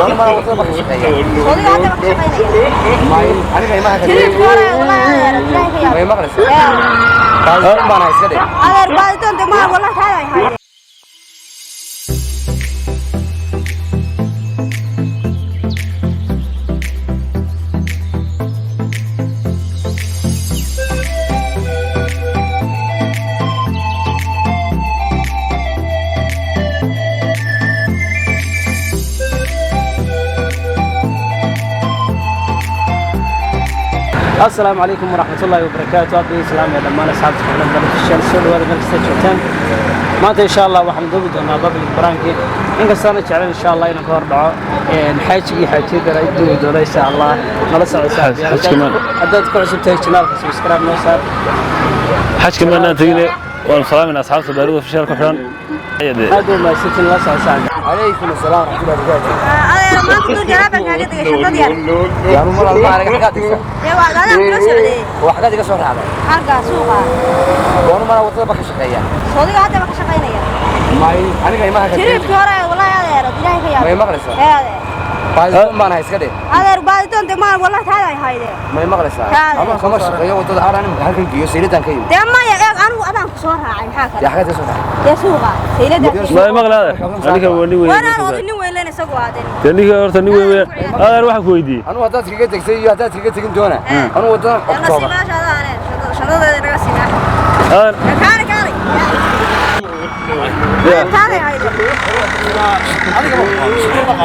Waana mara wadada baa ka shaqeeya. Odayga hadda ba ka shaqaynaya. May aniga imaha ka Tiriibkii hore wallahi adeer ilaahay ka yaab. May maqlaysaa? Baadidoon baan ahay, iska dhig. Adeer baadidoon de maa wallahi taada ay hayde. Asalaamu calaykum waraxmatullaahi wabarakaatu. Aad bay islaamaya dhammaan asxaabta xubnaha barnaamijka. Soo dhawaada meel kasta joogtaan. Maanta insha Allah waxaan duubi doonaa public prank, inkastaana jeclan insha Allah inaan ka hor dhaco xaajigii xaajiyadana ay duubi doono insha Allah. Nala soco Xaajka maan. Haddaad ku cusub tahay channelka, subscribe noo saar. Xajka maanaan tegine, waanu salaamayna asxaabta Baaruud Official ku xidhan. Aad u mahadsantiin, la soco saaxiib. Calaykum asalaam waraxmatullahi wabarakaatu. Adeer maanta duurkii alaabaan kaaga degay shandad yar. Yaanu mar alma aniga xaggaad dhigta. Dee waa adaan kula socday. Oo xaggaad iga soo raacday? Xagga suuqa. Waana mara wadada baa ka shaqeeya. Odayga hadda ba ka shaqaynaya. May aniga imaha ka Tiriibkii hore wallahi adeer ilaahay ka yaab. May maqlaysaa? Adeer. Baadidoon baan ahay, iska dhig. Adeer baadidoon de maa wallahi taada ay hayde. May maqlaysaa? Kaale. Ama kama shaqeeyo wadada aaraan imika halkan geeyo saylidan ka yimid. Dee maya, eeg anigu adaan ku soo raacay, maxaa Yaa kale? xaggaad iga soo raacday? Dee suuqa saylada. Ma maqla adeer, aniga waa nin weyn. Waanaan oday nin weyn leen isagu aadeen. Dee ninka horta nin weyn weyn. Adeer, waxaan ku weydiiyey Anugu haddaad kaga tegtay iyo haddaad kaga tegin doona, anugu wadadan Naga Oktoobar. sii maasha adeer, shandadeeda naga sii maasha. Adeer. Kaale kaale. Kaale hayde.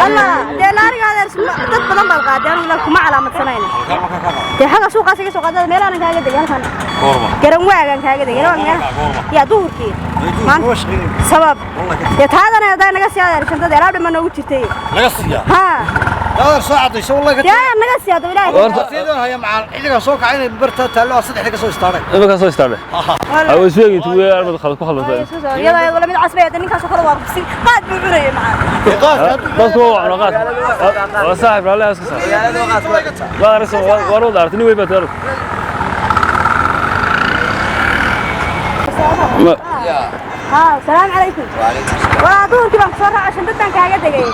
Allah, dee laariga adeer dad badan baad qaaday, anigu ilaa kuma calaamadsanayna. Dee xagga suuqaas iga soo qaadada meelahan kaaga degay halkan. Garan waagan kaaga degay garan meel. Yaa duhurkii. Maanta sabab. Dee taadana hadaa naga sii adeer shantada alaab dhammaan noogu jirtay. Laga siiyaa? Haa. Adeer soo cadayso wallahi ka Dee ayaa naga sii adoo ilaahay. Horta sidoo haya macal xilliga soo kacay inay barta taallo saddexda ka soo istaareen. Imika soo istaadhe awo isweegi tuwe arbad khalad ku khaldantay. Iyadoo iyadoo lamid casbay hadda ninkaasoo kale waa si qaad buu cunayay macaan. Dadku waa cuna qaad, waa saaxib raalli iska saar. Waa aragso, waa wada aragtay, nin weyn baa taarug. Haa, salaamu calaykum. Waa duhurkii baan kusoo raacay, shandadaan kaaga degay.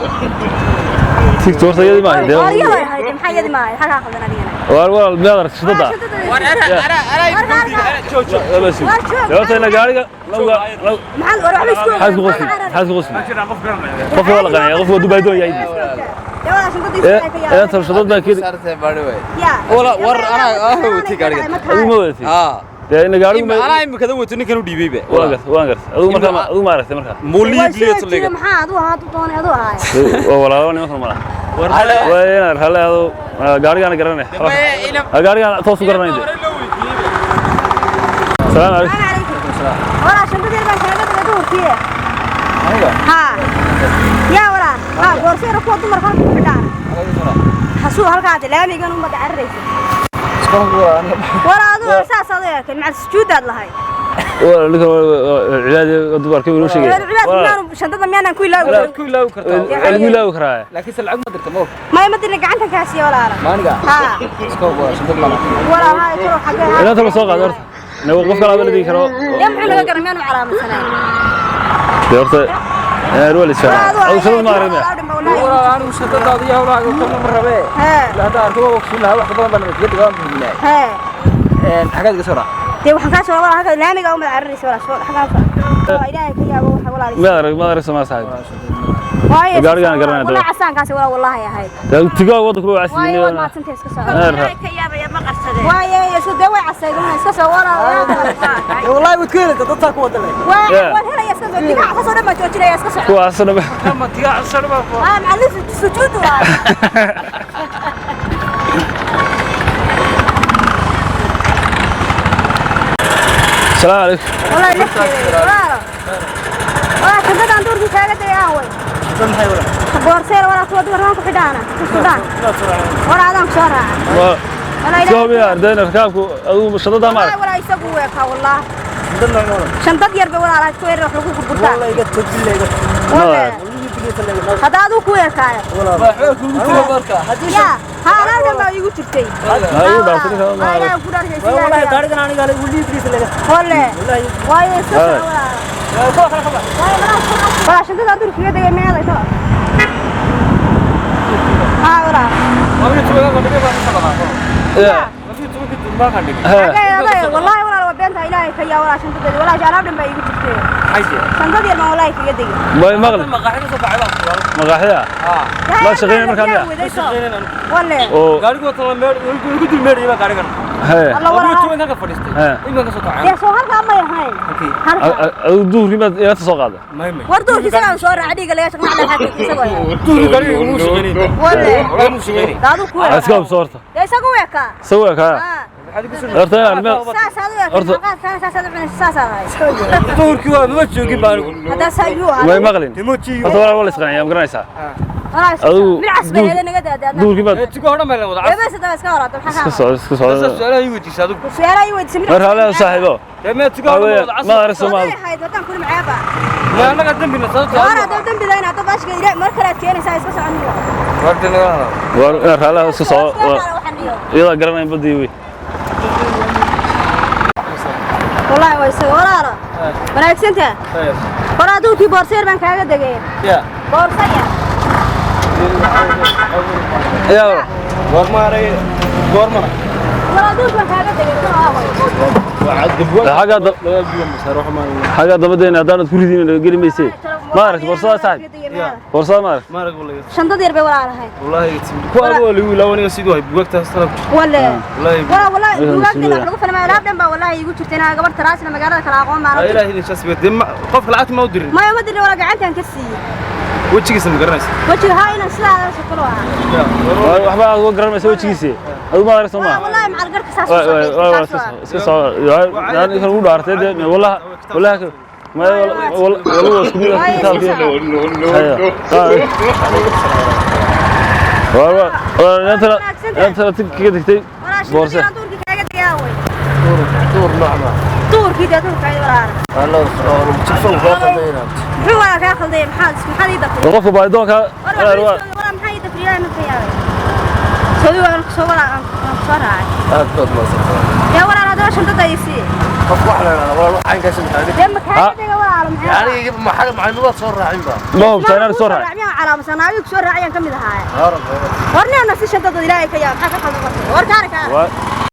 Tigta horta iyadii maahay dee. Waa iyadoo ay ahayd, maxaa iyadii maahay? Xagaa khaldan adigana. Waar walaal, miyaad aragtay shidada? Horta ina gaariga lawga law. Maxaad war waxba isku Maxaad ku qosli? Maxaad ku qosli? Qofka waa la qanaya, qofka waa dubaydoon yahay. Ee inta shidad baa keeni. Saartay baadhi way. Wala war anaa watay gaariga. Adigu ma wadatay? Aa. Dee ina gaarigu ma Anaa imika da wato ninkan u dhiibay ba. Waan gartay, waan gartay. Adigu markaa adigu ma aragtay markaa? Muulii bliyo liga. Maxaa aduu ahaa doonay aduu ahaa? Waa walaalo nimankan malaha. Waa inaad raalli aado, gaarigaana garanay, gaarigaan toos u garanay dee. Salaamu calaykum. Salaamu calaykum. Walaa shandad yar baan kaaga degay duhurkii. Aniga? Haa. Yaa walaa. Haa, boorseera kuwa dumarka halka ku xidhaan. Xasuu halkaa de laamigan uma gacararaysa. Walaa aduu saas aduu eekay macal sujuudaad lahayd. Waa ninkan cibaadi dumarka inuu sheegay. Cibaad miyaanu shandada miyaanaan ku ilaawi karin? Ku ilaawi kartaa. Lagu ilaawi karaa. Laakiin se lacag ma dirta ma og. Maya, ma dirna, gacantan kaa siiya walaala. Ma aniga? Haa. Iska og shandad mana. Walaa haa turo xagee haa. Inaad talo soo qaado horta. Inagu qof kale la dhigi karo. Yaa muxuu naga garan miyaanu calaamadsanay? Dee horta inaad waa la isfahmaa. Adigu shandad ma aragna. Walaa anigu shandadaada iyo hawlahaaga kalna ma rabee. Hee. Ilaa hadda arko waa ogsoon lahaa, wax ka badan baan kaga degaa waan fahminaa. Hee. Xaggaad iga soo raac? Dee waxaan kaa soo walaa halka laamiga uma cararaysa walaa soo xagaa waa ilaahay ka yaabo waxa walaa. Ma arag, ma arag sama saaxiib. Waaye Gaarigaan garanaya walaa casaankaasi walaa wallaahi ahayd. Dee tigaa waddanku waa waaye waad casiinay. mahadsantahay, iska soo. Waaye Waaye isku dee way casayduna iska soo walaa. Wallahi waad ku helaysaa dadtaa ku wada leh. Waa waan helaya iska soo digac kasoo dhan baan joojinaya iska soo. Kuwaasna Ma tigaa cusub baa ku. Haa, macallin sujuud waa. Salaamu calaykum. Walaa lafteeda walaa. Walaa shandadaan duurkii kaaga degay aan way. Boorseer walaa kuwa dumarkaan ku xidhaana ku xidhaan. Walaa adaan ku soo raaca. Waa Walaa iska hubiya ardayna rakaabku adigu shadada ma arag. Walaa walaa isagu weekaa walaa. Shandad yar bay walaa ku yar wax lagu gurgurtaa. Wallahi iga tog iga. Walaa. Hadda aduu ku weekaayo. Waxba kugu tiro marka. Yaa haa alaab dhan baa iigu jirtay. Ha igu dhaaftay ninka ma Haa arag. ilaahay ku dhaartay. Wallahi gaarigan aniga leh wali ibliis laga. Walle. Waayo iska soo walaa. Waayo malaa. Walaa shandada duurkiga degay meeday too. Ya. Hee. Wallaahi walaal waa beenta, Ilaahay ka yaa walaa shantadeedi walaa alaab dhan baa iigu jirtee, shandad yar baan wallaahi kaga degay. Way maqli maqaaxida Ma shaqeynay markaa miyaa? Walle. Oo. Gaarigu wata meel igu dul meeriyay gaarigan. Hee. Alla walaa. 12 ka fadhiistay. Hee. Iminka ka soo kacay. Dee soo halkaa may ahayn halkaa. Adigu duhurkii baad ilata soo qaaday? War duurkii isagaan soo raacay, dhiiga laga shaqnaa xataa isagoo yaa. Duhurkii gaariga igu shaqeynay. Walle. Walahi mu shaqeynay. Daadu ku Iska hubso horta. Dee isagu weekaa. Isagu kaa. Horta meel Saasaad u ekaa. Horta- Maqaadkaana saasaad u cunaysa, saasaad ahay. Duhurkii waa ma joogin baan anigu. Haddaa saa yuu ahaa. Way maqlin. Timoji. Horta walaal waa la isqanciyaa, ma garanaysaa? Walaa Adigu mid cas bay ahayd, naga daadaadna. Duhurkii baad Tigo hore meel wada cas. Eebes hadaba iska waraabto, maxaa iska kaa socdo, iska socdo. Su'aalaha ii weydiisay adigu. Su'aalaha ii weydiisay mid War hale saaxiibo. Dee tigo hore meel wada cas. Ma arag Soomaali. Waday ahayd haddaan kuli macaaba. Ma anaga dambina sababta. War haddaba dembi lahayn, haddaba ashka ila mar kale aad keenaysaa, iska socon. War dee naga hada. War hale iska socdo. Waxaan dhiyo. Iyadaa garanayn badii wey. Wallaahi waa isaga walaalo. Wanaagsantaa. War aduunkii boorsa yar baan kaaga degay. Ya. Boorsa yar. Yaa. War maaray goormana? War aduunka baan kaaga degay kan waa way. Xagga xagga dabadeena haddaanad ku ridin geli maysee. Ma aragti boorsada saaxiib? Boorsada ma aragti? Maarag wallahi. Shandad yar bay walaalahay. Wallahi ku adigu waa lagu ilaawaniga siduu hay buugagtaas tala ku Walle. Wallahi. Walaa wallahi Ayaan buugaagta bismillah. wax lagu falmay alaab dhan baa wallahi iigu jirta inaan gabar taraasina magaalada kala aqoon baan. Ilaahay idin shasbiyo dee qofka lacagta ma u dirin? Maya, ma dirin walaa, gacantaan ka siiyey. Wejigiisa ma garanaysa? Wejiga haa, inaan sidaa shakalo ahaa. Waxba aad uga garanaysa wejigiisa. Adigu ma arag Soomaa. Walaa wallahi macal garka saas u Way soo way xiirtay, way saas u ahaa. iska socdo. Ninkan ugu dhaartay dee wallahi wallahi ma wala waa isku mid ah kitaabkii. War war war inta kaga degtay Walaa boorse. shandad duurkii kaaga degay awey. Duur noocma? Duurkii dee duurka ay walaala. Alla jilfan kuu qaldayna. Muxuu walaa kaa khaldaya? Maxaad ii dafriyay? Qofka baadidoonka War walaa maxaa ii dafriyay marka yaabay? Soo waan soo walaa aan soo raacay. Aad baad maadsantahay. Yaa walaal haddaba shandada ii sii. Qof wax la yidhahdaa walaal wax caynkaas maxaa? Dee ma kaaga dega walaalo maxaa? Aniga maxaa macalimimaad soo raacin ba? Ma hubtaa inaad soo raacay? Miyaan calaamadsanaa? Adigu soo raacayaan ka mid ahaa. Haa rabbi. Warnina si shandada Ilaahay ka yaab, maxaa ka khaldan marka? War kaara kaara. Waa